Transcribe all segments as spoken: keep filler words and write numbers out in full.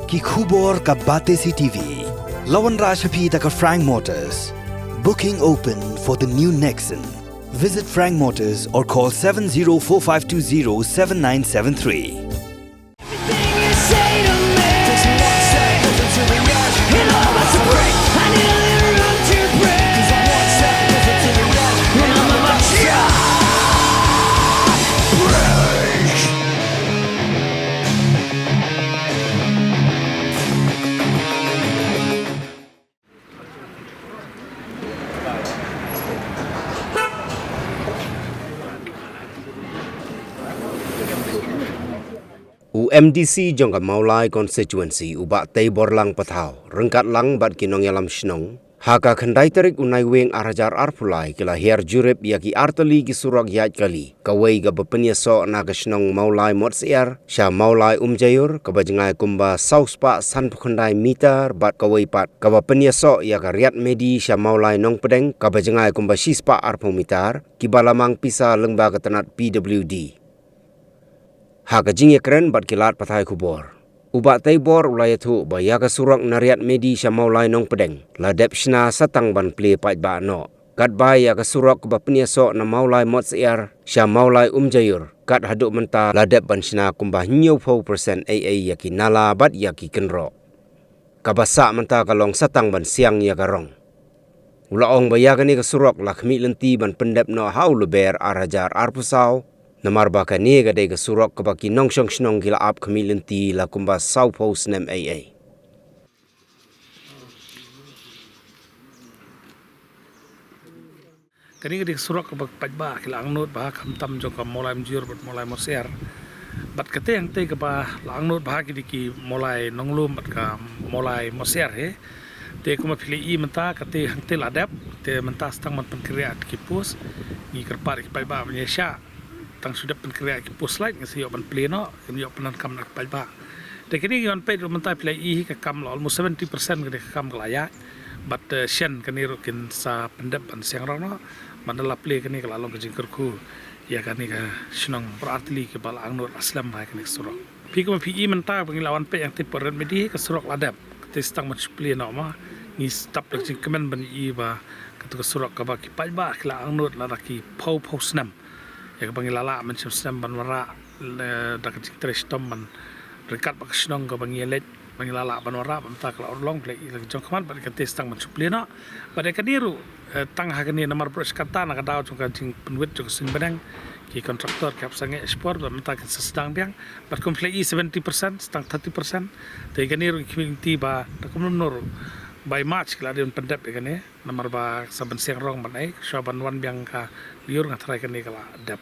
Ki khubor ka Batesi T V. La wanrah sha phi da ka Frank Motors. Booking open for the new Nexon. Visit Frank Motors or call seven zero four five two zero seven nine seven three. U M D C jong ka Mawlai Constituency, u Bah Teiborlang Pathaw, ryngkat lang bad ki nongïalam shnong, ha ka khyndai tarik u Naiwieng ar hajar arphew lai ki la hiar jurip ïa ki artylli ki surok ïaid kali. Kawei kaba pynïasoh na ka shnong Mawlai Motsyiar sha Mawlai Umjaiur, kaba jngai kumba saw spah sanphew khyndai mitar, bad kawei pat kaba pynïasoh ïa ka Riat Medi sha Mawlai Nongpdeng, kaba jngai kumba shi spah arphew mitar, kiba la mang pisa lyngba ka tnat P W D. Ha ka jingïakren bad ki lad pathai khubor, u Bah Teibor u la ïathuh ba ïa ka surok na Riat Medi sha Mawlai Nongpdeng la dep shna sa tang ban plie paidbah noh. Katba ïa ka surok kaba pynïasoh na Mawlai Motsyiar sha Mawlai Umjaiur, kat haduh mynta la dep ban shna kumba hynñiewphew percent ei ei ïa ki nala bad ïa ki kynroh. Kaba sah mynta ka long sa tang ban siang ïa ka rong. U la ong ba ïa kane ka surok la khmih lynti ban pyndep noh ha u Lber ar hajar arphew saw, namar ba kane ka dei ka surok kaba ki nongshong shnong ki la ap khmih lynti la kumba sawphew snem ei ei. Kane ka dei ka surok kaba paidbah ki la angnud bha, khamtam jong ka Mawlai Umjaiur bad Mawlai Motsyiar. Bad kata hangta kaba la angnud bha ki dei ki Mawlai Nonglum bad ka Mawlai Motsyiar hi. Te kumba phi la i mynta kata hangta la dep, te mynta sa tang ban pynkhreh ki post. Ngi kyrpad ki paidbah ban ïa shah. Tang shu dep pynkhreh ki post light ngi sa ïoh ban plie noh, kin ïoh pyndonkam na ki paidbah. Te kine ngi wan peit ruh mynta phi la i hi ka kam la almost seventy percent kane ka kam ka la ïaid. Bad, eh, shen kane ruh kin sa pyndep ban siang rong noh. Ban da la plie kane ka la long ka jingkyrkhu ïa kane ka shnong, baroh artylli kiba la angnud la slem bha ïa kane ka surok. Phi kumba phi i mynta ba ngi la wan peit hangta pyrshah Riat Medi ka surok la dep. Kata sa tang ban shu plie noh ma. Ngi stap da ka jingkmen ban i ba kata ka surok kaba ki paidbah ki la angnud lada ki phew phew snem. Ïa kaba ngi la lah mynshem snem ban wanrah, eh, da ka jingtrei shitom ban ryngkat bad ka shnong kaba ngi ïaleit ba ngi la lah ban wanrah, bad mynta ka la urlong, phi la i la ka jong khmat, bad kata sa tang ban shu plie noh. Bad ïa kane ruh, eh, tang ha kane namar baroh shi katta na ka daw jong ka jingpynwit jong ka suiñ bneng, ki kontraktor ki hap sangeh shipor, bad mynta kin sa sdang biang. Bad kum phi la i seventy percent, sa tang thirty percent. Te ïa kane ruh ngi khmih lynti ba da kumno kumno ruh bai March ki la dei ban pyndep ïa kane. Namar ba sa ban siang rong ban ei, shuwa ban wan biang ka lyiur nga tharai kane ka la dep.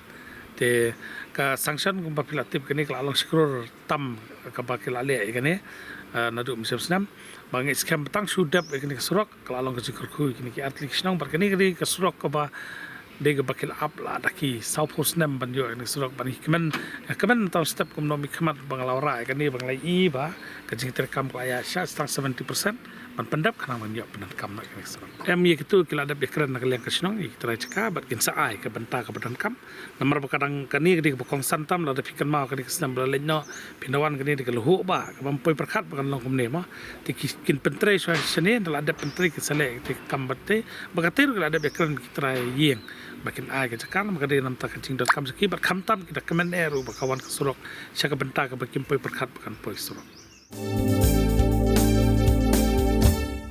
Te ka sanction kumba phi la tip kane ka la long shi klur tam kaba ki la leh ïa kane, eh, naduh mynshem snem. Ba ngi skhem ba tang shu dep ïa kane ka surok ka la long ka jingkyrkhu ïa kine ki artylli ki shnong, bad kane ka dei ka surok kaba dei kaba ki la ap la da ki sawphew snem ban ïoh ïa kane ka surok, bad ngi kmen, kmen mynta step kumno mynkhmat ba nga la wanrah ïa kane ba nga la i ba ka jingtrei kam ka la ïaid shah sa tang seventy percent. Ban pyndep khnang ban ïoh pyndonkam noh ïa kane ka surok. Em, ïa kito ki la dep ïakren na ka liang ka shnong ïa ki trai jaka bad kin sa ai ka bynta kaba donkam. Namar ba ka dang kane ka dei kaba kongsan tam, lada phi kynmaw kane ka snem ba la leit noh, phin da wan kane dei ka lhuh ba kaba ym poi pyrkhat ba kan long kumne mo. Te ki, kin pyntrei shuwa shane, da la dep pyntrei kin sa leh te ka kam bad te ba kata ruh ki la dep ïakren bad ki trai ïing ba kin ai ka jaka, namar ka dei namar ka jingdonkam jong ki, bad khamtam ki da kmen eh ruh ba ka wan ka surok sha ka bynta kaba kim poi pyrkhat ba kan poi surok.